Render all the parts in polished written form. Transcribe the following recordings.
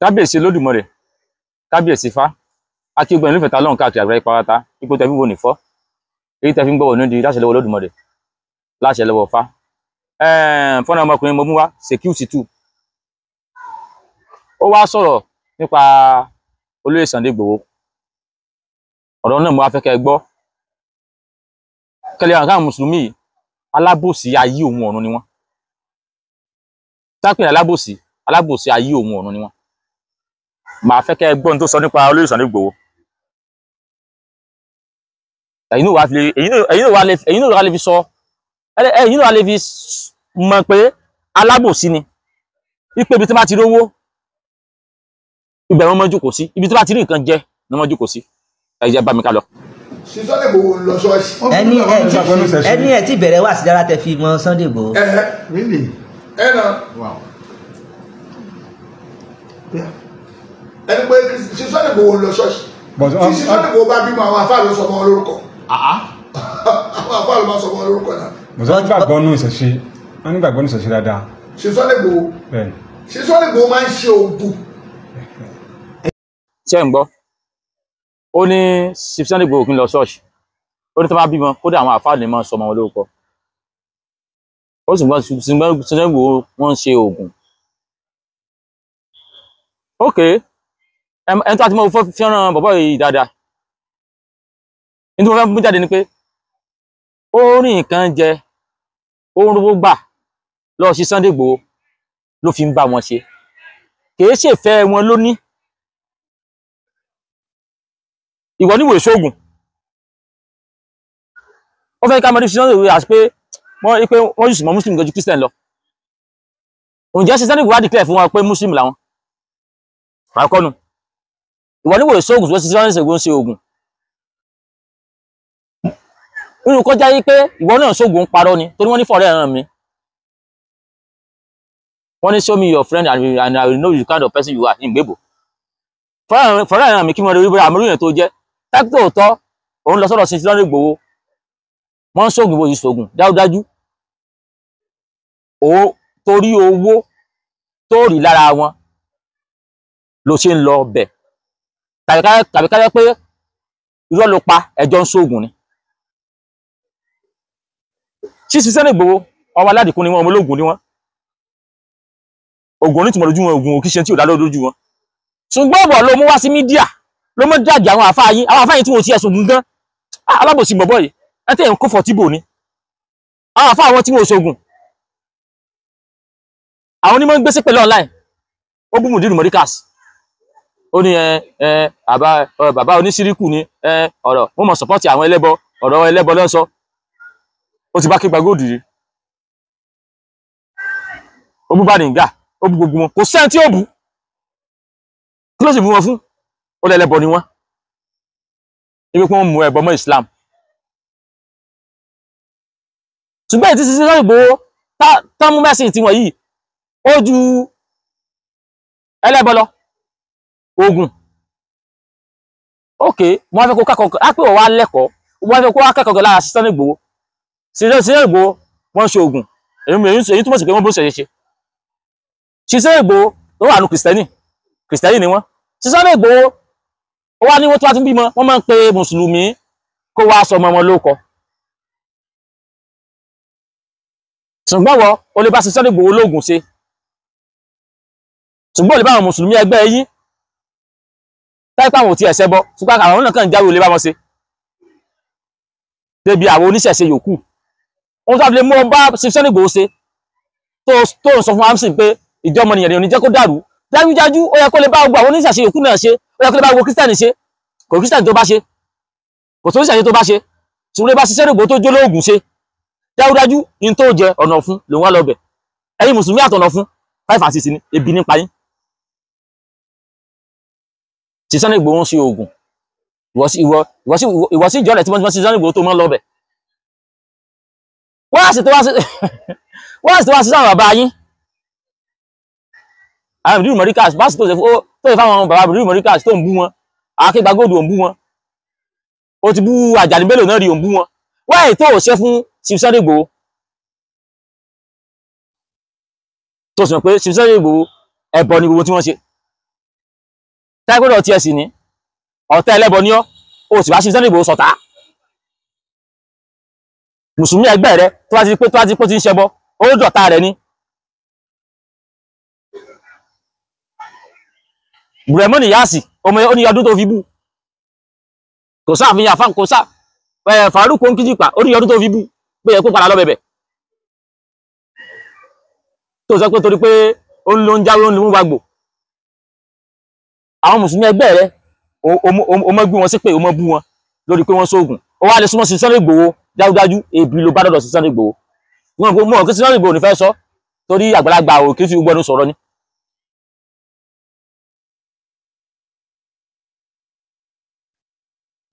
Kábíyèsí Olódùmarè, kábíyèsí Ifá, akígbọ́n ìlú ìfẹ̀tà lọ́hùn káàkiri àgbáyé pátá, ipò tẹ́ fi ń wo nìfọ́, èyí tẹ́ fi ń gbọ́ wọ̀ nídìí láṣẹ lọ́wọ́ Olódùmarè, láṣẹ lọ́wọ́ Ifá. Fọ́nà ọmọkùnrin mo mú wá, Sekiu Shittu. Ó wá sọ̀rọ̀ nípa olóyè Sunday Igboho. Ọ̀rọ̀ náà mo wá fẹ́ kẹ́ ẹ gbọ́. Kẹ́lẹ́ àwọn káwọn mùsùlùmí alábòsí ayé òun ọ̀run ni wọ́n. Tápìn alábòsí, alábòsí ayé òun ọ̀run ni wọ́n. Màá fẹ́ kẹ́ ẹ gbọ́ ohun tó sọ nípa olóyè Sunday Igboho. Ẹ̀yin náà wá fi ẹ̀yin náà wá lè fi sọ, ẹ̀yin náà wá lè fi mọ̀ pé alábòsí ni. Ipe ibi tí wọ́n bá ti rówó, ibẹ̀ wọ́n máa jókòó sí. Ibi tí wọ́n bá ti rí nǹkan jẹ ni wọ́n máa jókòó sí. Ẹ jẹ́ bá mi ká lọ. Ṣé Sunday Igboho ń lọ ṣọ́ọ̀ṣì? Ẹni ẹ ti bẹ̀rẹ̀ wá sí dára tẹ fi mọ Sunday Igboho. Really? Ẹ nà. Ẹni pé ṣé Sunday Igboho ń lọ ṣọ́ọ̀ṣì? Tí Sunday Igboho bá bímọ, àwọn àfáà ló sọ ọmọ lórúkọ. Àwọn àfáà ló máa sọ ọmọ lórúkọ náà. Wọ́n nígbàgbọ́ nù ìṣẹ̀ṣe, wọ́n nígbàgbọ́ nù ìṣẹ̀ṣe dáadáa. Ṣé Sunday Igboho? Ṣé Sunday Igboho máa ń ṣe oògùn? Ṣé ń gbọ́? Ó ní Sunday Igboho kí n lọ ṣọ́ọ̀ṣì. Ó ní tó bá bímọ, kódà àwọn àfáà lè máa sọ ọmọ wọn lórúkọ. Ó sì gbọ́n Sunday Igboho wọ́n ń ṣe oògùn. Ok, ẹni tó àti mọ́ fẹ́ràn bàbá yìí dáadáa. Ní tí mo fẹ́ mú jáde ni pé ó rí nǹkan jẹ, ó ń rówó gbà lọ sí Sunday Igboho ló fi ń bá wọn ṣe. Kìí ṣèfẹ́ wọn ló ní. Ìwọ níwò ìṣògùn. Ó fẹ́ ká mọ́ ní Sunday Igboho àti pé wọ́n yìí sì mọ́ Muslim gan ju Christian lọ. Ǹjẹ́ Sunday Igboho wá declare fún wọn pé Muslim làwọn? Àkọ́nù. Ìwọ níwò ìṣògùn tó Sunday Igboho ń ṣe ògùn. Nínú kọjá yí pé ìwọ náà ṣògùn ń parọ́ ni, torí wọ́n ní fọ̀rẹ́ ẹ̀ràn mi. Wọ́n ní show me your friend and I will know the kind of person you are in gbébò. Fọ̀rẹ́ ẹ̀ràn mi kí wọ́n rí bóyá àmúrú yẹn tó jẹ́. Tákítò tọ́, òun lọ sọ́dọ̀ sí Sunday Igboho. Wọ́n ń ṣògùn bó ṣe ṣògùn dájúdájú. Torí owó tó rí lára wọn ló ṣe ń lọ bẹ̀. Tàbí ká jẹ́ pé irọ́ ló pa ẹjọ́ ń ṣògùn ni. Ṣíṣí Sunday Igboho, ọmọ aládìkún ni wọ́n, ọmọ ológun ni wọ́n. Ògùn onítùmọ̀ lójú wọn, ògùn òkíṣẹ́ tí ò dá lójú wọn. Ṣùgbọ́n ọ̀bọ̀ ló mú wá sí mídíà, ló mú dàgì àwọn àfáà yín, àwọn àfáà yín tí wọ́n ti ẹ̀sùn gùn gan. Alábòsí bọ̀bọ̀ yìí, ẹ tẹ́ ń kó fọ̀tíbò ni. Àwọn àfáà wọn tí wọ́n ṣogun. Àwọn onímọ̀ ń gbé sípè online. Ó bú Mùdírù Mọ̀ríkàs. Ó ní bàbá oníṣíríkù ni ọ̀rọ̀, wọ́n mọ̀ sọ́pọ́tì àwọn ẹlẹ́bọ, ọ̀rọ̀ ẹlẹ́bọ ló ń sọ. Ó ti bá kígba góòdù rí. Ó bú Bàríngà, ó bú gbogbo wọn. Kò sẹ́ni tí ó bú. Kí ló sì bú wọn fún? Ó lẹ́lẹ́bọ ni wọ́n. Ibi pé wọ́n mú ẹbọ mọ́ Islam. Ṣùgbọ́n èyí tí Sunday Igboho tán mú mẹ́sìn tiwọn yìí, ó ju ẹlẹ́bọ lọ. Ogun. Ok, wọ́n fẹ́ kó kẹ́kọ̀ọ́, á pé wọ́n wá lẹ́kọ̀ọ́, wọ́n fẹ́ kó wá kẹ́kọ̀ọ́ lára Sunday Igboho. Sunday Igboho wọ́n ṣe oògùn, èyí túmọ̀ sí pé wọ́n bó ṣe ṣe. Sunday Igboho tó wà ní Kìrìsìtẹ́nì, Kìrìsìtẹ́nì ni wọ́n. Sunday Igboho ó wá ní wọ́n tó wá tún bímọ, wọ́n máa ń pe Mùsùlùmí kó wá sọ ọmọ wọn lórúkọ. Ṣùgbọ́n wọ́n ó lè bá Sunday Igboho lóògùn ṣe. Ṣùgbọ́n ó lè bá àwọn Mùsùlùmí ẹgbẹ́ yín táìpá àwọn ò ti ẹ̀ṣẹ̀ bọ, ṣùgbọ́n àwọn náà kàn jáwé ó lè bá wọn ṣe. Débi àwọn oníṣẹ̀ṣe yòókù. Wọ́n tó fi lè mú ọba Sunday Igboho ṣe tó ń sọ fún Amsin pé ìjọ ọmọnìyàn ni ò ní jẹ́ kó dàrú. Dájúdájú ó yẹ kó lè bá gbogbo àwọn oníṣẹ̀ṣe yòókù náà ṣe, ó yẹ kó lè bá gbogbo Kírísítẹ́nì ṣe. Kò Kírísítẹ́nì tó bá ṣe, kò tó oníṣẹ̀ṣe tó bá ṣe, ṣùgbọ́n lè bá Sunday Igboho tó jó lóògùn ṣe. Dájúdájú ní tó jẹ ọ̀nà fún lòun wá lọ bẹ̀. Ẹ̀yin Mùsùlùmí àtọ̀nà fún 5 and 6 ni ebi nípa yín. Sunday Igboho ń ṣe oògùn. Ìwọ sí ìjọ́lẹ̀ tí wọ́n ti Sunday Igboho tó mọ́ lọ bẹ̀. Wọ́n á sì tó wá sí sáwọn bàbá yín. Àwọn Mùdírù Mọ̀ríkàs, bá sì tó ṣe fáwọn bàbá Mùdírù Mọ̀ríkàs tó ń bú wọn. Akégbà góòdù ò ń bú wọn. Ó ti bú Àjàní Bello náà rí ò ń bú wọn. Wọ́n àì tó ṣe fún Sunday Igboho. Tó sì mọ̀ pé Sunday Igboho ẹbọ ni gbogbo tí wọ́n ṣe. Táìgbọ́dọ̀ tiẹ̀ sì ní ọ̀tá ẹlẹ́bọ ní ọ́, o sì wá sí Sunday Igboho sọ̀tá. Mùsùlùmí ẹgbẹ́ rẹ tó bá ti pé tó bá ti pé ti ń ṣẹbọ, ó dọ̀tá rẹ ní. Bùrẹ̀mọ́ Níyàsì ọmọ ó ní ọdún tó fi bú. Kò sáàfin àfáà kò sáà Farouk Onkijìpá ó ní ọdún tó fi bú pé yẹ kó padà lọ bẹ̀bẹ̀. Tó sọ pé torí pé ó ń lo ń jáwé ó ń lo ń gbàgbò. Àwọn mùsùlùmí ẹgbẹ́ rẹ o mọ́ gbé wọn sí pé o mọ́ bú wọn lórí pé wọ́n sóògùn. Ó wá lè súnmọ́ sí Sunday Igboho dájúdájú ebi ló bá dọ̀dọ̀ sí Sunday Igboho. Wọn kò mọ̀ kí Sunday Igboho ní fẹ́ sọ torí àgbàlagbà ò kí fi gbogbo ẹnu sọ̀rọ̀ ni.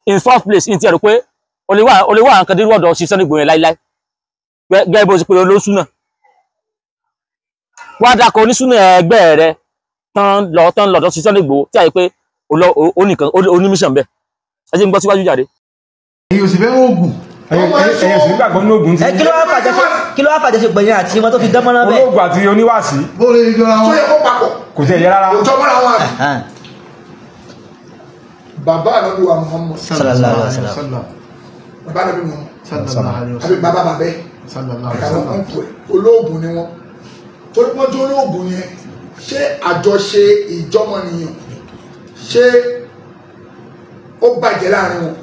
In first place, in ti ẹ̀rọ pé o lè wá nǹkan dérú ọ̀dọ̀ sí Sunday Igboho yẹn láíláí gẹ́gẹ́ bó ṣe pé olóṣùnà. Wá dákọ̀ oníṣúná ẹgbẹ́ rẹ tán lọ tán lọ́dọ̀ sí Sunday Igboho tí a yẹ pé onímísàn bẹ́ẹ̀. Ẹ jẹ́ ń gbọ́ síwájú jáde. Èyí ò sì fẹ́ oògùn. Ẹ̀yin sì nígbàgbọ́ ní oògùn tí. Ẹ kí ló wá fàjọṣe pẹ̀yìn àti wọn tó fi dán mọ́rán bẹ́ẹ̀. Olóògùn àti oníwàásí. Bó lè jọra wọn. Tó yẹ kó papọ̀. Kò tiẹ̀ yẹ rárá. Kò jọ mọ́ra wọn. Bàbá ànábì wa Muhammad. Sallallahu alaihi wasallam. Bàbá ànábì Muhammad. Àbí bàbá bàbá ẹ̀. Àtàwọn ọ̀nkù ẹ̀ olóògùn ni wọ́n. Torí wọ́n tó olóògùn yẹn, ṣé àjọṣe ìjọmọnìyàn ṣé ó bàjẹ́ láàrin wọn?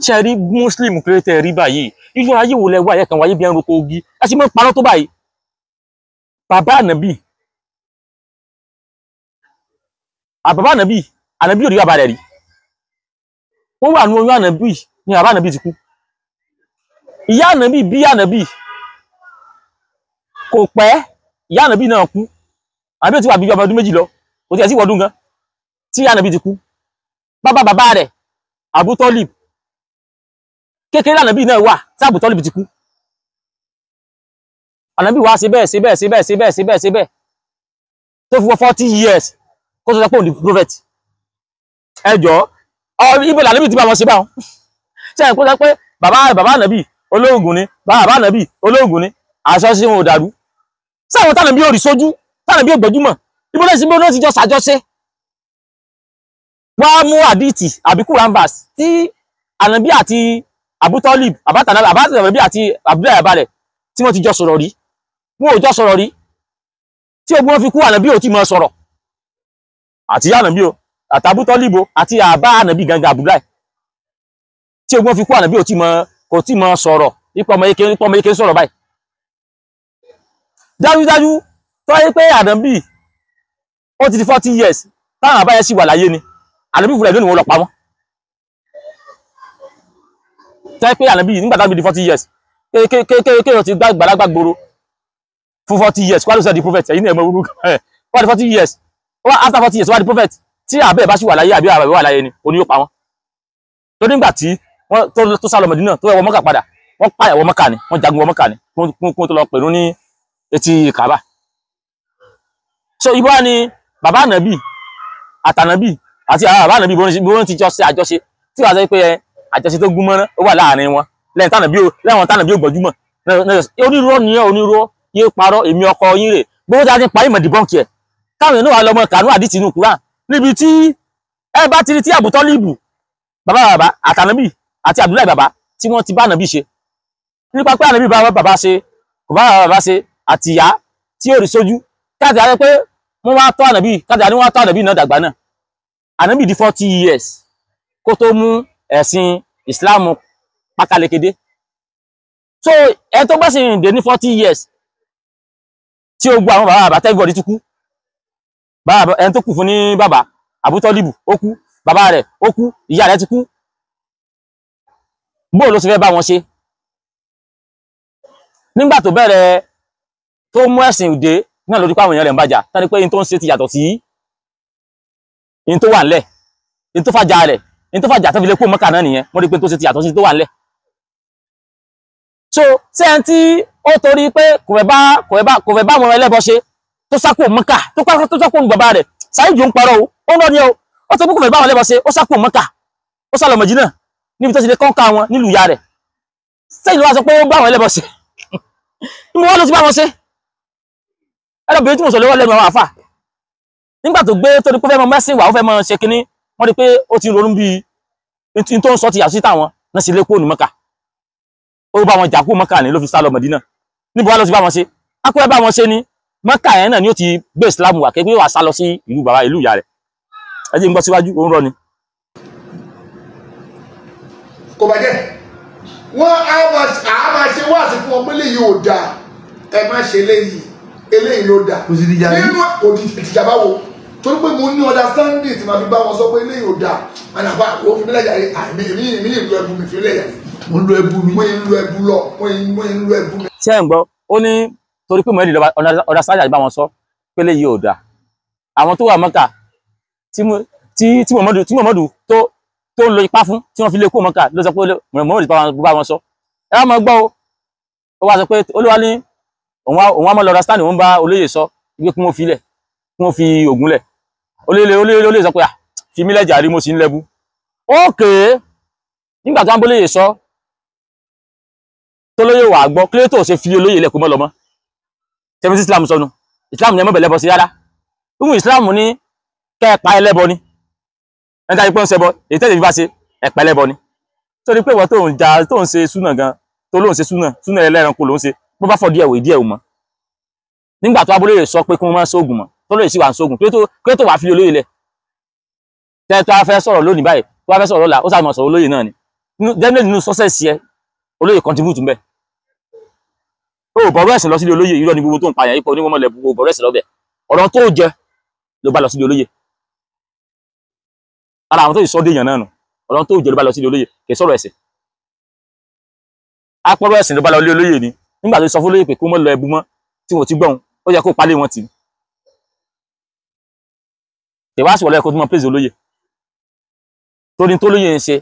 Ṣe rí Muslim kírẹ́tẹ̀ rí báyìí, irú ayé wo lẹ wá ẹ̀yẹ kan wáyé bí ẹranko ogi, ẹ sì mọ́ parọ́ tó báyìí. Bàbá ànábì, àbàbá ànábì, ànábì ò rí bàbá rẹ̀ rí. Wọ́n wà ní oyún ànábì ni bàbá ànábì ti kú. Ìyá ànábì bí ànábì kò pẹ́, ìyá ànábì náà kú. Ànábì ti wà bí ọmọ ọdún méjì lọ, kò tiẹ̀ sí ìwọ́dún gan tí ìyá ànábì ti kú. Bàbá bàbá rẹ̀, Abu Talib, kékeré ànábì náà wà tí Abu Talib ti kú. Ànábì wá ṣe bẹ́ẹ̀ ṣe bẹ́ẹ̀ ṣe bẹ́ẹ̀ ṣe bẹ́ẹ̀ ṣe bẹ́ẹ̀ ṣe bẹ́ẹ̀ tó fi wọ 40 years kó tó sọ pé òun di prophet. Ẹ jọ̀ọ́, ibo lànábì ti bá wọn ṣe báwọn? Ṣé ẹ̀ kó sọ pé bàbá bàbá ànábì olóògùn ni, bàbá bàbá ànábì olóògùn ni, aṣọ sí wọn ò dàrú. Ṣé àwọn tànàbí ò rí sójú, tànàbí ò gbẹ́júmọ̀, ibo náà sí ibo náà ti jọ ṣàjọṣe? Wá mú àdìtì àbí Quran verse tí ànábì àti Abu Talib, àbátànàbí àti Abdullahi Abalẹ̀ tí wọ́n ti jọ sọ̀rọ̀ rí. Wọ́n ò jọ sọ̀rọ̀ rí. Tí ogun wọn fi kú ànábì ò tí mọ sọ̀rọ̀. Àti ànábì o, àti Abu Talib o, àti àbá ànábì gangan Abdullahi. Tí ogun wọn fi kú ànábì ò tí mọ kò tí mọ sọ̀rọ̀. Ipò ọmọ eke ipò ọmọ eke sọ̀rọ̀ báyìí. Dájúdájú tó yẹ pé ànábì ó ti di 40 years táwọn àbáyẹ sì wà láyé ni. Ànábì fúnra ẹ̀ lónìí wọn lọ pa wọ́n. Tẹ́ pé ànábì nígbà tá bí di 40 years kéèkéèkéèkéè ti gbàgbàlagbà gbòòrò fún 40 years kwalọ sẹ di prophet. Ẹ̀yin náà ẹ mọ orúkọ ẹ wá di 40 years, wá after 40 years wá di prophet. Tí àbẹ́ bá sì wà láyé àbí àbẹ́ wà láyé ni oní yóò pa wọ́n. Tó nígbà tí wọ́n tó sá lọ Mẹdínà tó wọ Mọ́kà padà, wọ́n pààyà wọ Mọ́kà ni, wọ́n jagun wọ Mọ́kà ni kún tó lọ pẹ̀lú ní etí Kàbà. So ibo ni bàbá ànábì àtànábì àti bàbá ànábì bí wọ́n ti jọ ṣe àjọṣe tí wàá sọ pé àjọṣe tó gún mọ́ná ó wà láàrin wọn lẹ́yìn tánàbí ó lẹ́wọ̀n tánàbí ó gbọ́júmọ̀. Onírọ́ ni ẹ́, onírọ́ yé parọ́, èmi ọkọ yín rè gbogbo tí a ti ń parí mọ̀ dìbọ́ǹkì ẹ̀ táwọn èèyàn náà wà lọ́mọ kànú àdìtì inú Kùránì níbi tí ẹ bá ti rí tí Abu Talib bàbá bàbá àtànábì àti Abdullahi bàbá tí wọ́n ti bá ànábì ṣe nípa pé ànábì bá bàbá ṣe kò bá bàbá ṣe àti ìyá tí ó rí sójú káàtì àti pé wọ́n wá tọ́ ànábì káàtì àti wọ́n wá tọ́ ànábì náà dàgbà náà. Ànábì di 40 years kó tó mú ẹ̀sìn Islam pákálekede. So ẹ tó bá sì rìn dé ní 40 years tí ó gbọ́ àwọn bàbá bàbá tẹ́gbọ̀dì ti kú, bàbá ẹni tó kù fún ní bàbá Abu Talib ó kú, bàbá rẹ̀ ó kú, ìyá rẹ̀ ti kú, bóò ló sì fẹ́ bá wọn ṣe? Nígbà tó bẹ̀rẹ̀ tó mú ẹ̀sìn òde náà lórí pé àwọn èèyàn rẹ̀ ń bàjá tani pé in tó ń ṣe ti yàtọ̀ sí in tó wà ńlẹ̀, in tó fàjà rẹ̀, in tó fàjà tó fi lè kó Mọ́kà náà nìyẹn, wọ́n rí pé tó ṣe ti yàtọ̀ sí tó wà ńlẹ̀. So ṣé ẹni tí ó torí pé kò fẹ́ bá àwọn ẹlẹ́bọ ṣe tó sákò Mọ́kà tó sákò bàbá rẹ̀ Saheed ń parọ́ o, ó lọ ní o, ó tó kò fẹ́ bá àwọn ẹlẹ́bọ ṣe ó sákò Mọ́kà ó sá lọ Mẹdínà níbi tó ti lè kọ́ńkà wọn nílùú ìyá rẹ̀. Sẹ́yìn ló wá sọ pé ó bá àwọn ẹlẹ́bọ ṣe, ìmọ̀ wọn ló ti bá wọn ṣe. Ẹlọ́bìnrin tí mo sọ lọ́wọ́ lẹ́nu àwọn àfà Nígbà tó gbé tó ní pé ó fẹ́ mọ mẹ́sìn wà, ó fẹ́ mọ ṣe kínní, wọ́n rí pé ó ti ronú bíi n tó ń sọ ti yà sí táwọn náà sì lé kúrò ní Mọ́kà. Ó bá wọn jà kúrò Mọ́kà ní ló fi sá lọ Mọ̀dínà. Níbo wá ló ti bá wọn ṣe? Akọ́wẹ́ bá wọn ṣe ní Mọ́kà yẹn náà ni ó ti gbé Ìsìlámù wà, kékeré wà sá lọ sí ìlú bàbá ìlú ìyá rẹ̀. Ẹ jẹ́ n gbọ́ síwájú, ó ń rọ ni. Kò bàjẹ́, wọ́n á máa ṣe wáàsí fún wọn pé léyìí ò dáa, ẹ má ṣe léyìí, eléyìí ló dáa. Kò sì dìjà rí. Nínú òdìjà báwo, torí pé mo ní understanding tí màá fi bá wọn sọ pé eléyìí ò dáa. Ànàfà ó fi mílẹ̀ jàre, àmì èmi èmi ìlú ẹbu mi fi mílẹ̀ jàre. Mo ń lo ẹbu mi. Mo ń lo ẹbu lọ, mo ń lo ẹbu mi. Ṣé ẹ̀ ń gbọ́? Ó ní torí pé mo ní understanding àti bá wọn sọ pé léyìí ò dáa. Àwọn tó wà Mọ́kà tí Muhammadu tó ń lo ipá fún, tí wọ́n fi lé kó Mọ́kà ló sọ pé Muhammadu bá wọn sọ. Ẹ wá máa gbọ́ o. Ó wá sọ pé Olúwa ní òun á máa lọ understand, òun bá olóyè sọ wípé kí wọ́n fi lẹ̀, kí wọ́n fi Ògún lẹ̀. Olóyè sọ pé fi mí lẹ́jà rí, mo sì ń lẹ́bú. Ókè, nígbà tó ń bólóyè sọ tó lóyè wà gbọ́, kí ló tó ṣe fi olóyè lẹ̀ kó mọ́ lọ mọ́? Tẹ́mi sí Islam sọnù. Islam ní ẹ mọ́ bẹ̀lẹ́bọ sí rárá. Ìmú Islam ní kẹ́ ẹ pa ẹlẹ́bọ ni. Ẹni tá a ti pọ́n ṣẹbọ, èyí tẹ́lẹ̀ fi bá ṣe ẹ̀pẹ́ ẹlẹ́bọ ni. Torí pé ìwọ tó ń ja tó ń ṣe súnà gan, tó lóun ṣe súnà, súnà ẹlẹ́ranko ló ń ṣe, bó bá fọ díẹ̀ wò díẹ̀ ò mọ́. Nígbà tó abólóyè sọ pé kí wọ́n máa ṣoògùn mọ́, tó lóye sì wà ń ṣoògùn, kí ló tó wà fi olóyè lẹ̀? Tẹ́ tó wá fẹ́ sọ̀rọ̀ lónìí báyìí, tó wá fẹ́ sọ̀rọ̀ lọ́la, ó sáà mọ̀ sọ̀rọ̀ olóyè náà ni. Definitely nínú success yẹ, olóyè contribute ńbẹ̀. Ó bọ̀rọ̀ ẹ̀sìn lọ sílé olóyè, irọ́ ni gbogbo tó ń pààyàn ipò onímọ̀ lẹ̀ gbogbo bọ̀rọ̀ ẹ̀sìn lọ́bẹ̀. Ọ̀rọ̀ tó jẹ ló bá lọ sílé olóyè. Ara àwọn tó yìí sọ́dọ̀ èèyàn náà nù, ọ̀rọ̀ tó jẹ ló bá lọ sílé olóyè, kì í sọ̀rọ̀ ẹ̀sìn. Apọ̀rọ̀ ẹ̀sìn ló bá lọ lé olóyè ni. Nígbà tó sọ fún olóyè pé kó mọ́ lọ ẹbu mọ́, tí wọ́n ti gbọ́n, ó yẹ kó palẹ̀ wọn tì. Ìwáṣí wọlé ẹ̀kọ́ tó mọ praise olóyè. Torí tó lóyè ń ṣe,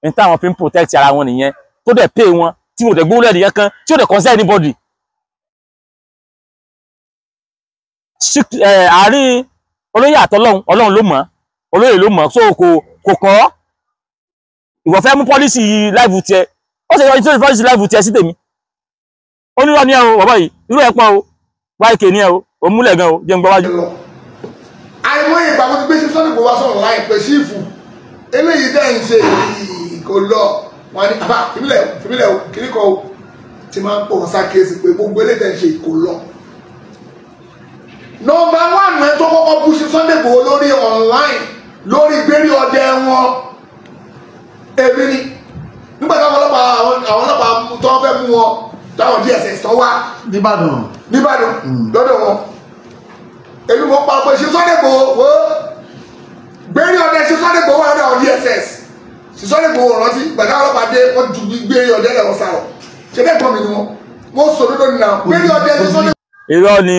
ní táwọn fi ń protect ara wọn nìyẹn, tó dẹ̀ pay wọn, tí wọn ò dẹ̀ gbówó lẹ́nu yẹn kan, tí ò dẹ̀ concern anybody. Àárín olóyè àtọlọ́hun, Ọlọ́run ló mọ̀, olóyè ló mọ̀, so kò kọ́. Ìwọ fẹ́ mú policy live tiẹ̀, ó ṣe yọjú policy live tiẹ̀ sí tèmi. Ó ní irọ́ ní ẹ o, bàbá yìí, irú ẹ̀ pọ̀ o, YK ní ẹ o, ó múlẹ̀ gan o, jẹ́ ń gbọ́ wájú. Àìmọye ìgbà mo ti gbé Sunday Igboho wá sọ̀rọ̀ láìpẹ́ sífù, eléyìí dẹ́ ń ṣe kò lọ, wọn ni àbá fìmílẹ̀ fìmílẹ̀ o, kìíní kan o, ti máa ń pọ̀ wọn sákèésì pé gbogbo eléyìí dẹ́ ń ṣe kò lọ. Nọ́mbà wánù ẹ tó kọ́kọ́ bú sí Sunday Igboho lórí online lórí gbérí ọdẹ wọn, èmi ni. Nígbà táwọn ọlọ́pàá tó ń fẹ́ mú wọn, táwọn DSS tó wá Nìbàdàn lọ́dọ̀ wọn, èmi mo pa pé ṣe Sunday Igboho wo gbérí ọdẹ ṣe Sunday Igboho wà lọ́dọ̀ àwọn DSS. Ṣe Sunday Igboho rántí gbàdá ọlọ́pàá dé, wọ́n ju gbérí ọdẹ lẹ́wọ̀n sá lọ. Ṣe bẹ́ẹ̀ gbọ́n mi ni wọn, mo sọ lódò nínú àwọn gbérí ọdẹ ṣe Sunday. Irọ́ ni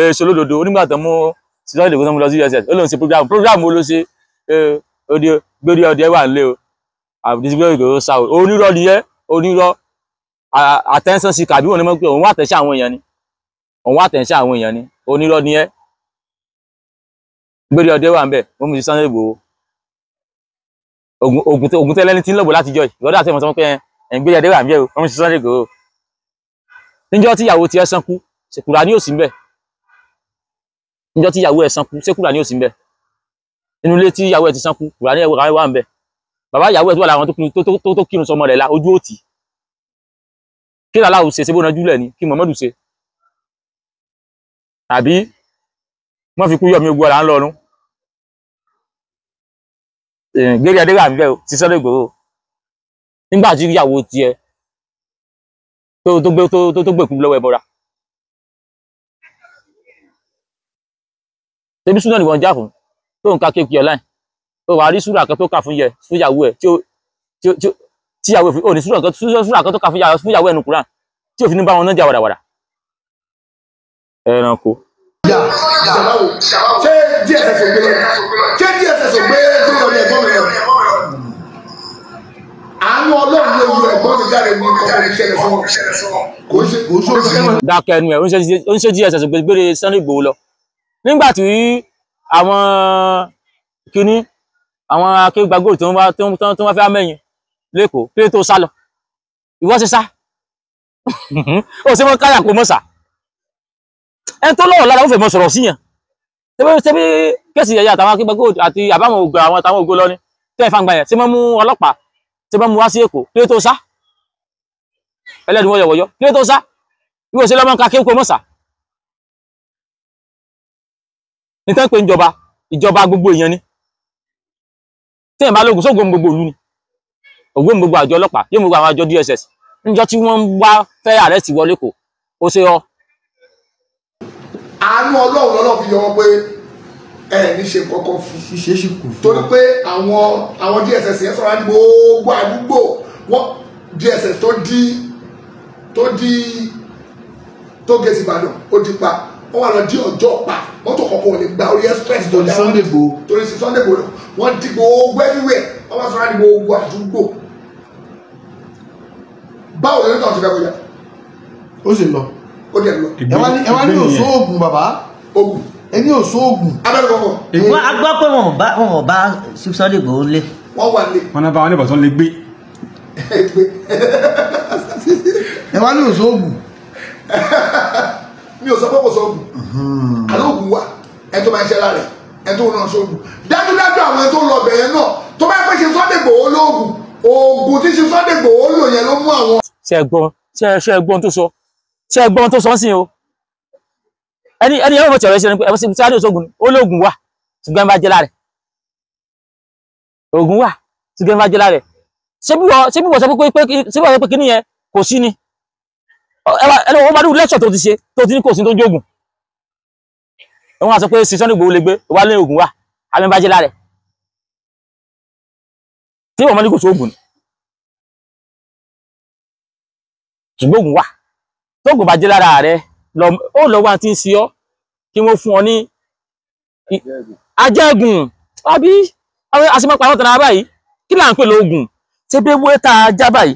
èso lódodo. Onígbà tó mú Sunday Igboho tó mú lọ sí DSS, ó lóun ṣe program wo ló ṣe, gbérí ọdẹ wà nílé o, àbísí Igboho sá o. Onírọ́ nìyẹn, onírọ́ attention seeker, àbí wọn ni wọ́n pè òun wá attention àwọn èèyàn ni, òun wá attention àwọn èèyàn ni, onírọ́ nìyẹn. Gbérí ọdẹ wà ń bẹ̀, wọ́n mú sí Sunday Igboho. Ògùn tẹ́lẹ̀ ní tí ń lọ́gbọ̀ láti jọ ìwọ́dà àti ìmọ̀ sọ pé ẹ̀ ń gbérí ọdẹ wà ń bẹ̀ o, wọ́n mú sí Sunday Igboho. Níjọ́ tí ìyàwó tiẹ̀ sánkú, ṣèkúra ní òsì ń bẹ̀. Níjọ́ tí ìyàwó ẹ̀ sánkú, ṣèkúra ní òsì ń bẹ̀. Inú ilé tí ìyàwó ẹ̀ ti sánkú, kúra ní ẹ̀wọ̀ wà ń bẹ̀. Bàbá ìyàwó ẹ̀ tó wà láwọn tó kírun sọmọ rẹ̀ la ojú òtì. Kí làláwo ṣe, ṣe bó najú lẹ̀ ni, kí Muhammadu ṣe. Tàbí wọ́n fi kú yọ̀mí ogun ọ̀la ń lọ́run. Gbérí adé wà níbẹ̀ ti Sunday Igboho. Nígbà tí ìyàwó tiẹ̀ tó gbèkú lọ́wọ́ ẹbọra. Tẹbí súnà ni wọ́n já fún, tó ń ka kéèkì online. Ó wà rí súrà kan tó kà fún yẹ fún ìyàwó ẹ̀ tí ìyàwó ẹ̀ ò ní súrà kan tó kà fún ìyàwó ẹ̀ nù Kúránì tí ò fi ní bá wọn náà jà wàdàwàdà. Ẹranko. Ṣé DSS ò gbé lọ? Ṣé DSS ò gbé ọdẹ ẹ̀gbọ́n mi lọ? Àánú Ọlọ́run ló yọ ẹ̀gbọ́n mi jáde ní ọkọ̀ ìṣẹ̀lẹ̀ fún wọn. Kò ṣe Dákẹ́ ẹnu ẹ̀, ó ń ṣe DSS gbére Sunday Igboho lọ. Nígbà tí àwọn kínní àwọn akéwàgbò tó ń wá fẹ́ mẹ́yìn lẹ́kọ̀ọ́ kí ló tó sá lọ? Ìwọ ṣe sá. Ó ṣe mọ́ káyà kó mọ́ sá. Ẹni tó lọ́rọ̀ lára ó fẹ́ mọ́ sọ̀rọ̀ síyàn. Ṣebí kéèsì yẹ̀yẹ́ àtàwọn akígbẹ́gbẹ́ àti àbáwọn ògo àwọn àtàwọn ògo lọ ni tẹ́ ẹ̀ fàǹgbà yẹn ṣé wọ́n mú ọlọ́pàá, ṣé wọ́n mú wá sí Èkó? Kí ló tó sá ẹlẹ́dùn wọ́yọ̀wọ́yọ́? Kí ló tó sá? Ìwọ ṣe lọ́mọ ká kéwòkó mọ́sà nítorí pé ìjọba ìjọba gbogbo èèyàn ni. Tí ẹ̀ bá lóògùn sóògùn gbogbo ìlú ni, ògbóhùn gbogbo àjọ ọlọ́pàá yóò mú gbogbo àwọn àjọ DSS níjọ́ tí wọ́n wá fẹ́ àrẹ́sì wọlé kò ó ṣe ọ. Àánú Ọlọ́run lọ́lọ́ fi yọ wọn pé ẹ ní ṣe kọ́kọ́ fún ṣíṣe sì kù fún torí pé àwọn DSS yẹn sọ̀rọ̀ ní gbogbo àdúgbò wọn. DSS tó di tó gé sí Ìbàdàn ó di pa, wọ́n wà lọ di ọjọ́ pa, mọ́tò kọ̀ọ̀kan ò lè gba orí express torí Sunday Igboho, torí sí Sunday Igboho wọ́n di gbogbo everywhere, wọ́n wá sọ̀rọ̀ ní gbogbo àdúgbò. Báwo lórí náà ti fẹ́ kọjá? Ó sì lọ, ó dẹ̀ lọ. Ẹ wá ní òṣoògùn bàbá, ogun ẹ ní òṣoògùn. Abẹ́rẹ́ kọ̀ọ̀kan. Wọ́n á gbọ́ pé wọn ò bá Sunday Igboho lé. Wọ́n wà lé. Wọn náà bá wọn ní bọ̀tán lè gbé. Ẹ wá ní òṣoògùn. Mi ò sọ pé kò sóògùn, àlóògùn wà, ẹ tó máa ń ṣe lára ẹ tó náà sóògùn. Dájúdájú àwọn ẹ tó lọ bẹ̀yẹn náà tó bá pẹ́ ṣe Sunday Igboho lóògùn, oògùn tí ṣe Sunday Igboho lò yẹn ló mú àwọn. Ṣé ẹ gbọ́, ṣé ẹ gbọ́n tó sọ, ṣé ẹ gbọ́n tó sọ sí o? Ẹni ẹ̀rọ mọ̀tì ọ̀rẹ́ ṣe ni pé ẹ̀fọ́ sí adé òṣogun ó lóògùn wà ṣùgbọ́n bá jẹ́ lára rẹ̀, oògùn wà ṣùgbọ́n bá jẹ́ lára rẹ̀. Ṣé bí wọ́n sọ pé kíní yẹn kò sí ni? Ẹni wọ́n bá dúró lẹ́ṣọ̀ tó ti ṣe tó ti ní kò sí tó ń jógun. Wọ́n á sọ pé sí Sunday Igboho lè gbé wà lé oògùn wà àmì bá jẹ́ lára rẹ̀. Tí wọ́n mọ́ ní kò sí oògùn ni, ṣùgbọ́n oògùn wà. Tóògùn bá jẹ́ lára rẹ̀ ó lọ wá tí ń ṣe ọ́ kí wọ́n fún ọ ní ajẹ́gùn àbí àṣemọ́pá àwọn tàrà báyìí. Kí là ń pè lóògùn? Ṣé bí ewé tá a já báyìí,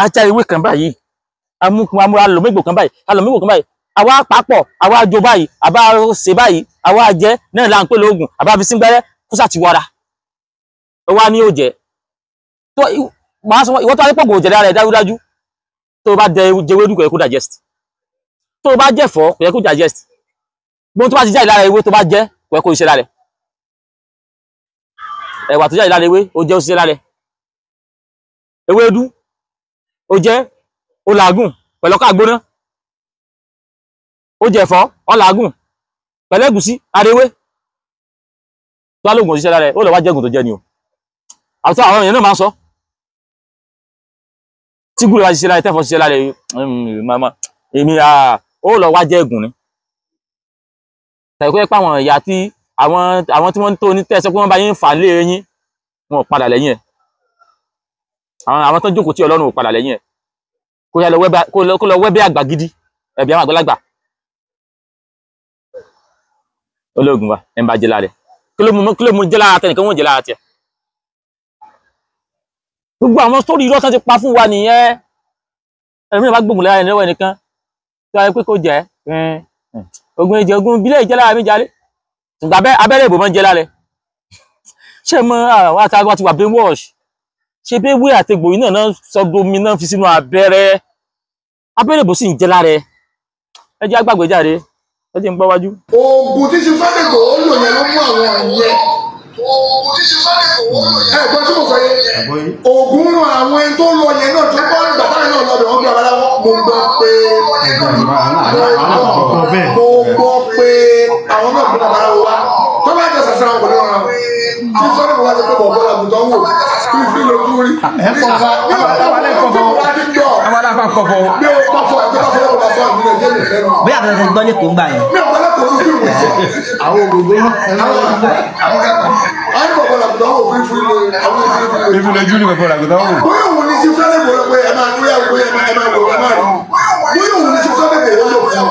ajá ewé kan báyìí, amúkun amúra alòmígbò kan báyìí, alòmígbò kan báyìí, àwa papọ̀, àwa jó báyìí, àbá ṣe báyìí, àwa jẹ náà là ń pè lóògùn. Àbá fi síngbẹ́rẹ́ kó sàtiwara ó wá ní òjẹ́ tó ìwọ́n tó wá ní pọ̀gùn òjẹ́ lára ẹ̀ dájúdájú. Tó bá jẹ ewédú kò yẹ kó digest, tó bá jẹ̀fọ́ kò yẹ kó digest, gbogbo tó bá ti jáde lára ewé tó bá jẹ kò yẹ kó ṣiṣẹ́ lára ẹ̀. Ẹ̀wà tó jáde lára ewé ó jẹ́ ó ṣiṣẹ́ lára ẹ̀. Ewédú ó jẹ́ ó làágùn pẹ̀lú ọkà gbóná, ó jẹ̀fọ́ ó làágùn pẹ̀lú ẹ̀gúsí ara ewé tó bá lóògùn òṣìṣẹ́ lára ẹ̀, ó lọ wá jẹ́gùn tó jẹ́ ni o. Àti àwọn èèyàn náà máa ń sọ tí gúrò bá ṣiṣẹ́ lára tẹ́fọ́ ṣiṣẹ́ lára èmi ó lọ wá jẹ́ ẹ̀gùn ni. Tàbí kó yẹ pé àwọn ìyá tí àwọn tí wọ́n tó ní tẹ́sẹ̀ pé wọ́n bá yín fà lé yín, wọn ò padà lẹ́yìn ẹ̀. Àwọn tó jókòó tí Ọlọ́run ò padà lẹ́yìn ẹ̀. Kó lọ wẹ́bẹ́ àgbà gidi, ẹ̀bí àwọn àgbàlagbà. Olóògùn wa ẹ̀ ń bá jẹ lára ẹ̀. Kí ló mú jẹ́ lára tẹnìkan wọ́n jẹ lára tiẹ̀? Gbogbo àwọn sórí irọ́ tán ti pa fún wa nìyẹn. Ẹ̀mí bá gbógun lára ẹni lọ́wọ́ ẹnìkan tó ayé pé kó jẹ́ ogun ìjẹ ogun ìbílẹ̀ ìjẹ́ lára mi jalè, ṣùgbọ́n abẹ́rẹ́ ìbò máa ń jẹ́ lára ẹ̀. Ṣé mọ àwọn àtàwọn ti wà brainwash? Ṣé bí ewé àtegbò yìí náà sọdomi náà fi sínú abẹ́rẹ́, abẹ́rẹ́ ìbò sì ń jẹ́ lára ẹ̀. Ẹ jẹ́ àgbàgbé jáde, ẹ jẹ́ ń gbọ́ wájú. Oògùn tí ṣe Sunday Igboho lò yẹn ló mú àwọn ìyẹn. Oògùn tí ṣe Sunday Igboho lò yẹn. Ẹ gbọ́ tí mo sọ yẹn. Oògùn ràn àwọn ẹni tó lọ yẹn náà tó bá ń gbà táyà náà lọ bẹ̀ wọ́n gbé abaláwọ̀. Mo gbọ́ pé mo gbọ́ pé àwọn náà gbé babaláwo wá. Tó bá jọ sàṣà wọn kò ní rọra. Tí Sunday Igboho wá ti pé bọ̀ bọ́lá àgùntàn wò fífi lójú rí. Ẹ pọ̀ fa. Mi ò pọ̀ fọ́. Mi ò pọ̀ fọ́ ẹ̀ tó bá fọ́ lọ́wọ́ bá fọ́ àmì náà jẹ́ mi lẹ́nu. Bí àbẹ̀rẹ̀ gbọ́ lẹ́kọ̀ọ́ ń gbà yẹn. Mi ò gbọ́ lẹ́kọ̀ọ́ ló fi wò sọ. Àwọn ògògó àwọn bọ̀bọ̀ làgùntàn wò fífi lójú àwọn fífi lójú. Fífi lójú ni bọ̀bọ̀ làgùntàn wò. Bóyá òun ní sí Sunday Igboho pé ẹ máa bóyá bóyá ẹ máa wò ẹ máa rí. Bóyá òun ní sí Sunday Igboho lò fún ọ.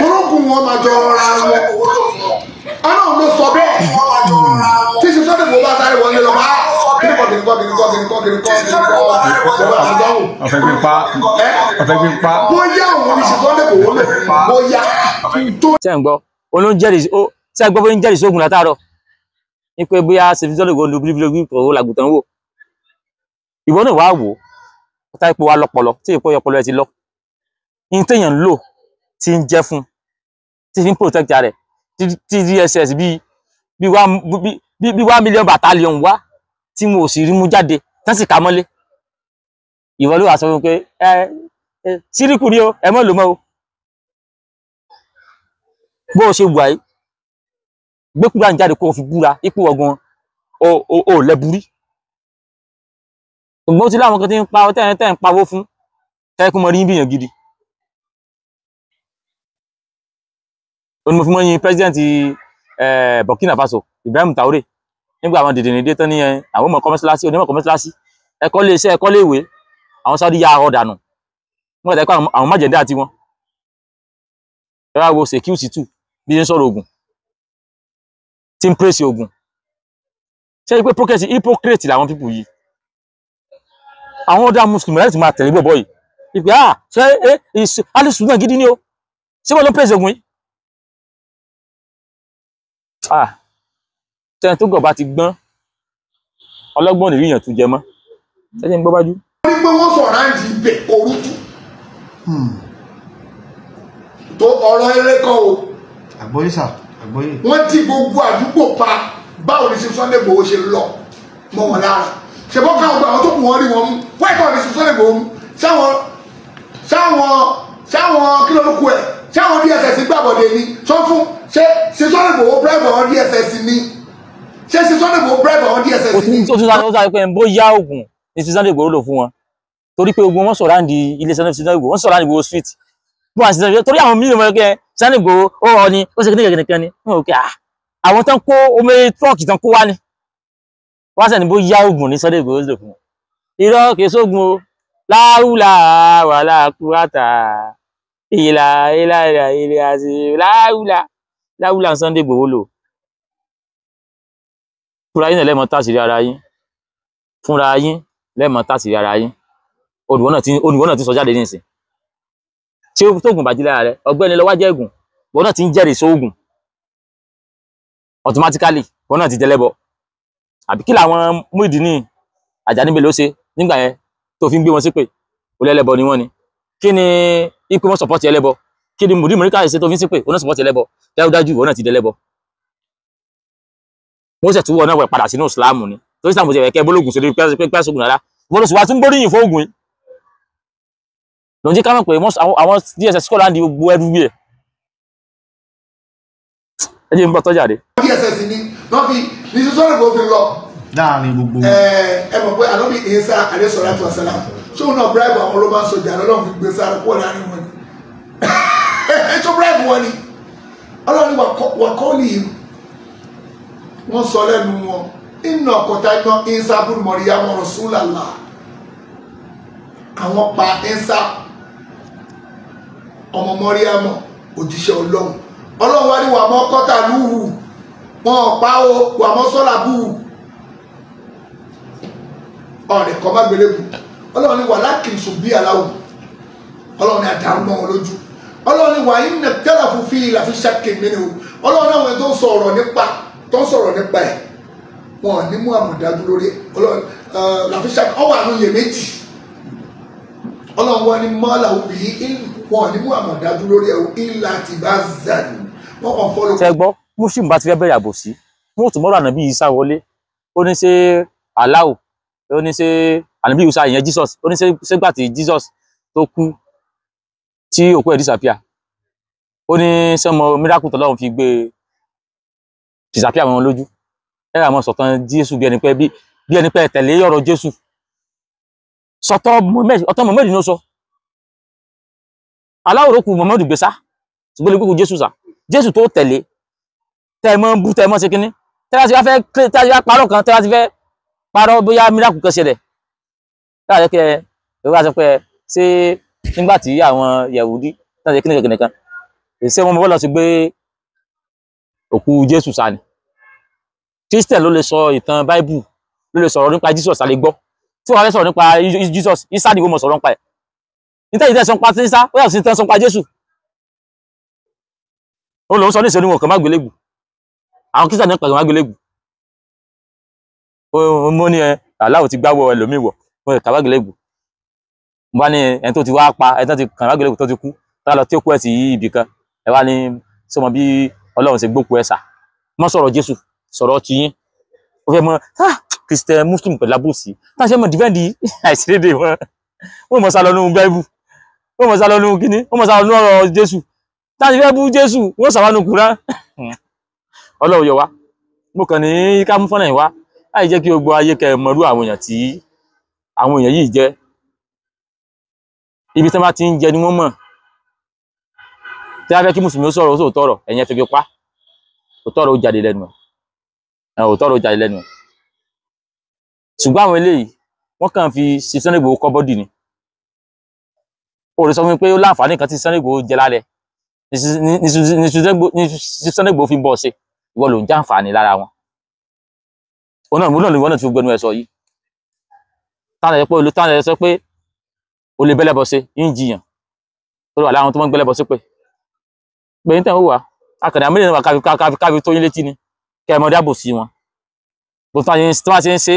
Torókùn wọn máa jọ ra wọn. Ọlọ́run ló sọ bẹ́ẹ̀. Tí sí Sunday Igboho bá sáré wọlé lọ bá kìnìkọ́ kìnìkọ́ kìnìkọ́ kìnìkọ́ kìnìkọ́ kìnìkọ́ bọ̀bọ̀ làgùntàn wò. Ọ̀fẹ́ gbé pa. Ọ̀fẹ́ gbé pa. Bóyá òun ní sí Sunday Igboho lò bóyá. Ṣé ń gbọ́? Olóńjẹ́rìí ṣé ń gbọ́ bóyá ń jẹ́rìí sóògùn látàárọ̀? Ní pé bóyá ṣe fi Sunday Igboho lu bíríbírí kò làgùntàn wò. Ìwọ náà wàá wò ó, tá ipò wa lọpọlọ tí ipò ọpọlọ ẹ ti lọ. Ní téèyàn ń lò tí ń jẹ́ fún tí fi ń protect rẹ̀. Tí DSS bíi bíi 1 million battalion wá tí mo sì rí mú jáde tán sì ká mọ́lé. Ìwọ ló wà sọ fún mi pé ẹ ẹ síríkù ni o, ẹ mọ́ lò mọ́ o. Bó o ṣe wà yìí, gbé Kúránì jáde kó o fi búra ipò ọgbọ́n o lẹ́burí. Ṣùgbọ́n ó ti láwọn kan tí ń pa tẹ́ ń pawó fún tẹ́kùn mọ́ rí bíyàn gidi. Ó ní mo fi mọ́ yin president Burkina Faso Ibrahim Traoré nígbà àwọn dìdìrín dé tán ní àwọn ọmọ kọ́mọ́síláṣí onímọ̀ kọ́mọ́síláṣí ẹ̀kọ́ lé iṣẹ́ ẹ̀kọ́ léèwé àwọn Saudi ya ọ dànù nígbà tẹ́kọ̀ àwọn májẹ̀dá àti wọn. Ẹ wá wo security two bí ṣe ń sọ̀rọ̀ ogun tí ń pèsè ogun. Ṣé pé hypocrite làwọn pípù yìí. Àwọn ọ̀dà mùsùlùmí láti máa tẹ̀lé bọ̀bọ̀ yìí. Ìpè à ṣe é alùsùn náà gidi ni o. Ṣé wọ́n ló ń pèsè ogun yìí? Ah, tẹ́ni tó gọ̀ bá ti gbọ́n, ọlọ́gbọ́n ò ní ríyàn tún jẹ mọ́. Ṣé ń gbọ́ bájú? Ó ní pé wọ́n sọ̀rọ̀ àǹtí ibẹ̀ orújú. Tó ọ̀rọ̀ eré kọ́ o. Àgbọ́yé sà, àgbọ́yé. Wọ́n ti gbogbo àdúgbò pa báwo ni Sunday Igboho ṣe lọ mọ́ wọn lára. Ṣé bọ́ káwọn gba àwọn tó kù wọ́n rí wọn mú? Wáyé báwo ni Sunday Igboho mú? Ṣáwọn kí ló ló kú ẹ̀? Ṣáwọn DSS gbàbọ̀dé ni? Sọ fún ṣé Sunday Igboho bribe àwọn DSS ni? Ṣé Sunday Igboho bribe àwọn DSS ni? Ó tún sáré pé bóyá oògùn ni Sunday Igboho lò fún wọn. Torí pé ogun wọn sọ̀rọ̀ àǹdí ilé Sunday Igboho, wọ́n sọ̀rọ̀ àǹdí Igboho street. Bó àti Sunday torí àwọn mílíọ̀nù ọmọ ẹgbẹ́ Sunday Igboho ó rọ ni ó ṣe kíní kẹ̀kẹ́ ni. Wọ́n rò pé àwọn tán kó omi tírọ̀kì tán kó wá ni. Wọ́n sẹ́ni bóyá oògùn ni Sunday Igboho lò fún wọn. Irọ́ kìí sóògùn o. Láwùlà wàlà kúrátà. Ìlà ìlà ìlà ìlà àti láwùlà láwùlà Sunday Igboho lò. Fúnra yín náà lẹ́mọ̀ tàṣírí ara yín. Fúnra yín lẹ́mọ̀ tàṣírí ara yín. Olùwọ́n náà ti sọ jáde nísìn. Ṣé tóògùn bàjí lára rẹ? Ọ̀gbẹ́ni lọ wá jẹ́ ẹ̀gùn. Wọ́n náà ti ń jẹ́rìí sóògùn. Automatically, wọ́n náà ti jẹlẹ́bọ. Àbí kí làwọn Muyideen Ajani Bello ṣe nígbà yẹn tó fi ń gbé wọn sípè? Olẹ́lẹ́bọ ni wọ́n ni. Kí ni ipò wọn sọ̀pọ̀tì ẹlẹ́bọ? Kí ni Mùdí Mùríkà ṣe tó fi ń sípè? Wọ́n náà sọ̀pọ̀tì ẹlẹ́bọ. Dájúdájú, wọ́n náà ti dẹlẹ́bọ. Wọ́n sì tún wọ́n náà wẹ̀ padà sínú ìsìláàmù ni. Torí ìsìláàmù ti ẹ̀kẹ́ bólógùn sí lórí pẹ́ẹ́sì ògùn rárá. Wọ́n lọ sì wá tún gbóríyìn fún ògùn yìí. Lòun jẹ́ ká mọ̀ pé àwọn DSS kọ́ láǹdí gbogbo ẹrú ẹ̀. Ẹ jẹ́ ń bọ́ tọ́jà dé. DSS ni wọ́n fi ní Sunday Igboho fi lọ. Láàrin gbogbo. Ẹ mọ̀ pé ànábì Isa alayhi salatu wassalam ṣé òun náà bribe àwọn Roman soldier lọ́lọ́run fi gbé sára kúrò láàrin wọn ni. Ṣé bribe wọn ni? Ọlọ́run wà kọ́ ní ìlú. Wọ́n sọ lẹ́nu wọn, inna qatalna Isa ibn Maryam rasulallah. Àwọn pa Isa ọmọ Mọ́ríámọ̀ òjíṣẹ́ Ọlọ́run. Ọlọ́run wá ní wà mọ́ kọ́tà lúhù, wọn pa ó wà mọ́ sọ́là búhù. Ọ̀rẹ́ kọ́ má gbélébù. Ọlọ́run ní wà lákìsù bí aláwù. Ọlọ́run ní àdàrú mọ́ wọn lójú. Ọlọ́run ní wà inna ikhtalafu fihi lafi shakkin minhu. Ọlọ́run náà wọn tó ń sọ̀rọ̀ nípa tó ń sọ̀rọ̀ nípa ẹ̀ wọn ò ní mú àmọ̀dájú lórí ẹ̀. Ọlọ́run lafi shakkin ọwọ́ àánú yè méjì. Ọlọ́run wọn ní mọ́là òbí wọn ò ní mú àmọ̀dájú lórí ẹ̀ ìlà tí bá zàdù wọn kàn fọ́lọ́. Ṣé gbọ́ Muslim bá ti fẹ́ bẹ̀rẹ̀ àbòsí wọn ò tún mọ́rọ̀ ànábì Isa wọlé. Ó ní ṣe Allahu, ó ní ṣe ànábì Isa ìyẹn Jesus, ó ní ṣe gbà tí Jesus tó kú tí òkú ẹ̀ disappear. Ó ní sẹ́mọ miracle tọ́lọ́run fi gbé disappear mọ́ wọn lójú. Ẹ rà mọ́ sọ̀tàn Jésù bí ẹni pé bí ẹni pé tẹ̀lé ọ̀rọ̀ Jésù. Sọ̀tọ̀ ọ̀tọ̀ Muhammad ló sọ. Aláwòrán kù Muhammad gbèsà ṣùgbọ́n lè gbókù Jésù sà. Jésù tó tẹ̀lé tẹ́ mọ́ bú tẹ́ mọ́ ṣe kínní. Tẹ́lá ti wá fẹ́ tẹ́lá ti wá parọ́ kan tẹ́lá ti fẹ́ parọ́ bóyá miracle kan ṣẹlẹ̀. Tẹ́lá ti kẹ́ ẹ wá sọ pé ṣé nígbà tí àwọn Yẹ̀wúdí náà ṣe kínní kankan kan ṣé wọn bọ́ lọ sí gbé òkú Jésù sá ni. Christian ló lè sọ ìtàn Báíbù ló lè sọ̀rọ̀ nípa Jesus àlè gbọ́. Tí wọ́n fẹ́ sọ̀rọ̀ nípa Jesus, Isa ni wọ́n mọ̀ sọ̀rọ̀ nípa ẹ̀. Níta ìtẹ́ sọ nípa Isa, ó yàtọ̀ sí ìtẹ́ sọ nípa Jésù. Ó lòun sọ ní ìṣẹ́nu wọn kàn má gbélébù. Àwọn Christian ní pẹ̀lú má gbélébù. Mo ní ẹ, Aláwọ̀ ti gbáwọ̀ ẹlòmíì wọ̀, mo kà má gbélébù. Mo bá ní ẹni tó ti wá pa, ẹni tó ti kàn má gbélébù tó ti kú, tá lọ tí ó kú ẹ̀ sí ibì kan. Ẹ wá ní sọmọ bí Ọlọ́run ṣe gbókù ẹ̀sà mọ́ sọ̀rọ̀ Jésù sọ̀rọ̀ tiyín ó fẹ́ mọ Christian Muslim pẹ̀lú abúsí tá a ṣe mọ̀ dìfẹ́ǹdì àìsírédè wọn wọ́n mọ̀ sálọ nínú Báíbù wọ́n mọ̀ sálọ nínú kíní wọ́n mọ̀ sálọ nínú ọ̀rọ̀ Jésù tá a ṣe fẹ́ bú Jésù wọ́n sàwánú Kùránì. Ọlọ́run yọ wá. Mo kàn ní ká mú fọ́nà yìí wá láì jẹ́ kí gbogbo ayé kẹ́ mọ̀rú àwọn èèyàn tí àwọn èèyàn yìí jẹ́. Ibi tí wọ́n bá ti ń jẹ ni wọ́n mọ̀. Tí wọ́n fẹ́ kí mùsùlùmí ó sọ̀rọ̀ ó sòótọ́ ọ̀rọ̀, ẹ̀yin ẹ fi pa òótọ́ ọ̀rọ̀ ó jáde lẹ́nu ẹ̀, òótọ́ ọ̀rọ̀ ó jáde lẹ́nu ẹ̀. Ṣùgbọ́n àwọn eléyìí wọ́n kàn fi Sunday Igboho kọ́ bọ́dì ni. Ó lè sọ fún mi pé ó láǹfààní kan tí Sunday Igboho jẹ lálẹ́ ní Sunday Igboho fi ń bọ̀ ṣe, ìwọ ló ń jàǹfààní lára wọn. Òun náà ìwọ náà ti gbẹnu ẹ sọ yìí. Táwọn ẹ̀ sọ pé o lè bẹ́lẹ́bọ ṣe ń jiyàn tó wà láwọn tó mọ́ ń gbẹ́lẹ́bọ sí pé pé ní tẹ̀wọ́ wà akàdé àmì ìrìnà káfi tó yín létí ni kẹ́ ẹ mọ dáàbò sí wọn. Bó tí wọ́n ṣe ń ṣe tí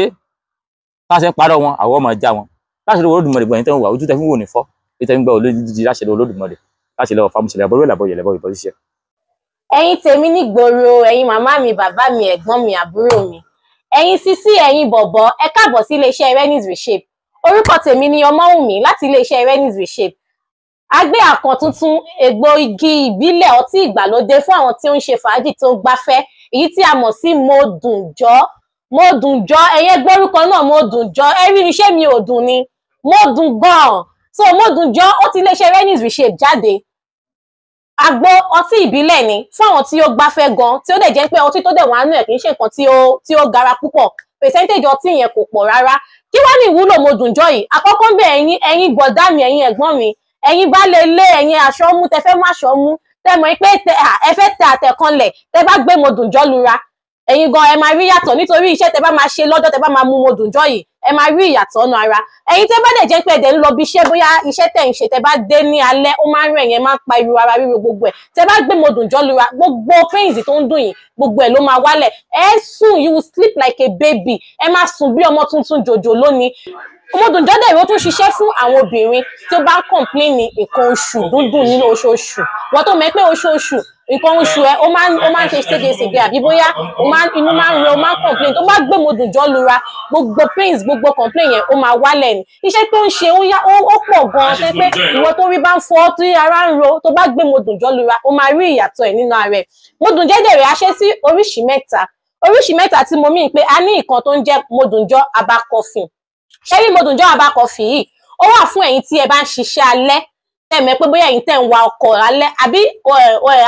wọ́n ṣe ń parọ́ wọn àwọn ọmọ já wọn láti lọ́wọ́ Olódùmarè. Gbọ̀nyìn tẹ̀wọ́ wà ojú tẹ̀ fún wò ní fọ́ ètò ìgbà olódìdí láṣẹ lọ́wọ́ Olódùmarè láṣẹ lọ́wọ́ fámúṣẹlẹ̀ àbọ̀rọ̀ ìlàbọ̀ yẹlẹ̀bọ̀ ìbọ̀ ṣiṣẹ́. Ẹ̀yin tèmi nígboro, ẹ̀yin màmá mi, bàbá mi, ẹ̀gbọ́n mi, àbúrò mi, ẹ̀yin sísí, ẹ̀yin bọ̀bọ̀, ẹ káàbọ̀ sí iléeṣẹ́ Renis Reshape. Orúkọ tèmi ni Ọmọ́wùnmí láti iléeṣẹ́ Renis Reshape. A gbé àkàn tuntun egbò igi ìbílẹ̀ ọtí ìgbàlódé fún àwọn tí ó ń ṣe fàájì tó ń gbafẹ́, èyí tí a mọ̀ sí Mòdùnjọ́. Mòdùnjọ́, ẹ̀yẹ gbórúkọ náà Mòdùnjọ́, ẹ rí iṣẹ́ mi ò dùn ni, mo dùn gan-an. So Mòdùnjọ́ ó ti iléeṣẹ́ Renis Reshape jáde. Àgbo ọtí ìbílẹ̀ ni fún àwọn tí ó gbafẹ́ gan, tí ó dẹ̀ jẹ́ pé ọtí tó dẹ̀ wà nínú ẹ̀ kì í ṣe nǹkan tí ó gara púpọ̀. Percentage ọtí yẹn kò pọ̀ rárá. Kí wá ní ìwúlò Mòdùnjọ́ yìí? Àkọ́kọ́ ń bẹ̀ ẹ̀yin bọ̀dá mi, ẹ̀yin ẹ̀gbọ́n mi, ẹ̀yin bá lè lé ẹ̀yin aṣọ mú, tẹ fẹ́ má aṣọ mú, tẹ mọ̀ pé ẹ fẹ́ tẹ àtẹ̀kanlẹ̀, tẹ bá gbé Mòdùnjọ́ lura, ẹ̀yin gan ẹ máa rí yàtọ̀ nítorí iṣẹ́ tẹ bá máa ṣe lọ́jọ́ tẹ bá máa mú Mòdùnjọ́ yìí, ẹ máa rí ìyàtọ̀ ọ̀nà ara. Ẹ̀yin tẹ bá dẹ̀ jẹ́ pé ẹ̀dẹ̀ ń lọ bí iṣẹ́, bóyá iṣẹ́ tẹ̀ ń ṣe tẹ bá dé ní alẹ́, ó máa ń rẹ̀ yẹn, máa ń pa irú ara ríro gbogbo ẹ̀. Tẹ bá gbé Mòdùnjọ́ lura, gbogbo pains tó ń dùn yìí, gbogbo ẹ̀ ló máa wálẹ̀. Ẹ sùn, you will sleep like a baby. Ẹ máa sùn bí ọmọ tuntun jòjò lónìí. Mòdùnjọ́ dẹ̀ ló tún ṣiṣẹ́ fún àwọn obìnrin tí ó bá ń complain ní nǹkan oṣù dúndùn nínú oṣooṣù. Wọ́n tó mọ̀ pé oṣooṣù nǹkan oṣù ẹ ó máa ń ṣe ségesège, àbí bóyá inú máa ń rẹ, ó máa ń complain. Tó bá gbé Mòdùnjọ́ lura, gbogbo pains, gbogbo complain yẹn ó máa wálẹ̀ ni. Iṣẹ́ tó ń ṣe ó pọ̀ gan-an ṣe pé ìwọ tó rí bá ń fọ́, tí ara ń ro, tó bá gbé Mòdùnjọ́ lura, ó máa rí ìyàtọ̀ ẹ̀ nínú ara ẹ̀. Mòdùnjọ́ dẹ̀ rẹ̀ á ṣe sí oríṣìí mẹ́ta. Oríṣìí mẹ́ta tí mo mí pé a ní ìkan tó ń jẹ́ Mòdùnjọ́ herbal coffee. Ṣé rí Mòdùnjọ́ herbal coffee yìí? Ó wà fún ẹ̀yin tí ẹ bá ń ṣiṣẹ́ alẹ́, tẹ́ mọ̀ pé bóyá ẹ̀yin tẹ́ ń wa ọkọ̀ alẹ́, àbí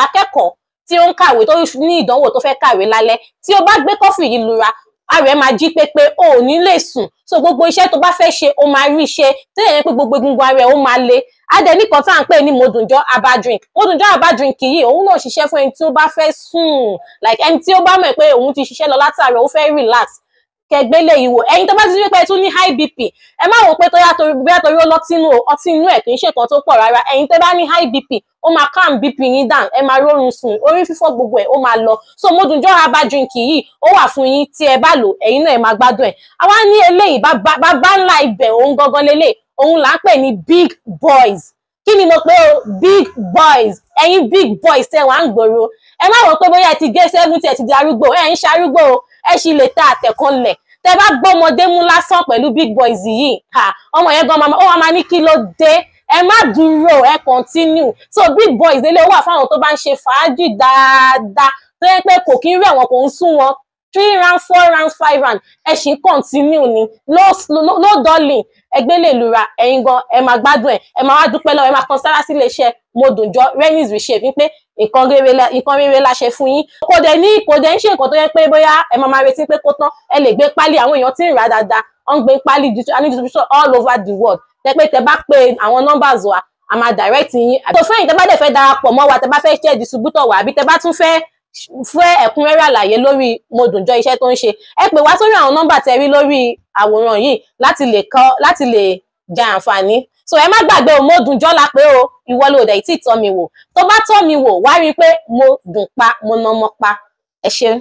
akẹ́kọ̀ọ́ tí ó ń kàwé tó ní ìdánwò tó fẹ́ kàwé lálẹ́, tí ó bá gbé kọfì yìí lura, ara ẹ̀ máa jí pépé, o ò ní lè sùn. So gbogbo iṣẹ́ tó bá fẹ́ ṣe, ó máa rí ṣe, tó yẹ pé gbogbo egungun ara ẹ̀ ó máa le. Adẹ nìkan tá à ń pè ní Mòdùnjọ́ herbal drink. Mòdùnjọ́ herbal drink yìí, òun náà ṣiṣẹ́ fún ẹni tí ó bá fẹ́ sùn, like ẹni tí ó bá mọ̀ pé òun ti ṣiṣẹ́ lọ látàárọ̀, ó fẹ́ relax, kẹgbélé ìwò. Ẹ̀yin tó bá ti rí pé ẹ tún ní high BP, ẹ má wò pé bóyá torí ó lọ́tínú, ọtí inú ẹ̀ kì í ṣe nǹkan tó pọ̀ rárá. Ẹ̀yin tó bá ní high BP, ó máa calm BP yín down, ẹ máa rórun sùn, orí fífọ́ gbogbo ẹ̀ ó máa lọ. So Mòdùnjọ́ herbal drink yìí ó wà fún yín, tí ẹ bá lò ẹ̀yin náà ẹ máa gbádùn ẹ̀. Àwa ní eléyìí bàbá ńlá ibẹ̀, òun gangan lélẹ̀, òun là ń pè ní big boys. Kí ni mo pè o? Big boys. Ẹ̀yin big boys tẹ́ wà ń gbòòrò, ẹ má wò pé bóyá ẹ ti gé 70, ẹ ti di arúgbó, ẹ ń ṣarúgbó, ẹ sì lè ta àtẹ̀kànlẹ̀. Tẹ́ bá gbọ́mọdé mú lásán pẹ̀lú big boys yìí, ọmọ yẹn gan ó máa ní kí ló dé. Ẹ má dúró, ẹ continue. So big boys lélẹ̀ wà fáwọn tó bá ń ṣe fàájì dáadáa, tó yẹ pé kò kí ń rẹ̀ wọ́n, kò ń sún wọn, 3 round, 4 round, 5 round, ẹ sì ń continue ni, no darling. Ẹgbẹ́ lè lura, ẹ̀yin gan ẹ máa gbádùn ẹ̀, ẹ máa wá dúpẹ́ lọ́wọ́, ẹ máa kan sára sí iléeṣẹ́ Mòdùnjọ́ Renis Reshape wípé nǹkan rere la ṣe fún yín. Kò dẹ̀ ń ṣe nǹkan tó yẹ pé bóyá ẹ máa máa retí pé kó tán. Ẹ lè gbé pálí, àwọn èèyàn tí ń rà dáadáa, wọ́n ń gbé pálí a ní distribution all over the world. Tẹ pé tẹ bá pe àwọn numbers wa, a máa direct yín. Tó fẹ́yìn tẹ bá dẹ̀ fẹ́ darapọ̀ mọ́ wa, tẹ bá fẹ́ ṣe distributor wa, àbí tẹ bá tún fẹ́ ẹ̀kúnrẹ́rẹ́ àlàyé lórí Mòdùnjọ́ iṣẹ́ tó ń ṣe, ẹ pè wá sórí àwọn nọ́mbà tẹ rí lórí àwòrán yìí láti lè jẹ àǹfààní. So ẹ má gbàgbé o, Mòdùnjọ́ la pé o, ìwọ ló dẹ̀ tí tọ́ mi wò. Tó bá tọ́ mi wò, wá rí i pé mo dùn pa, mo nà ọmọ pa. Ẹ ṣeun.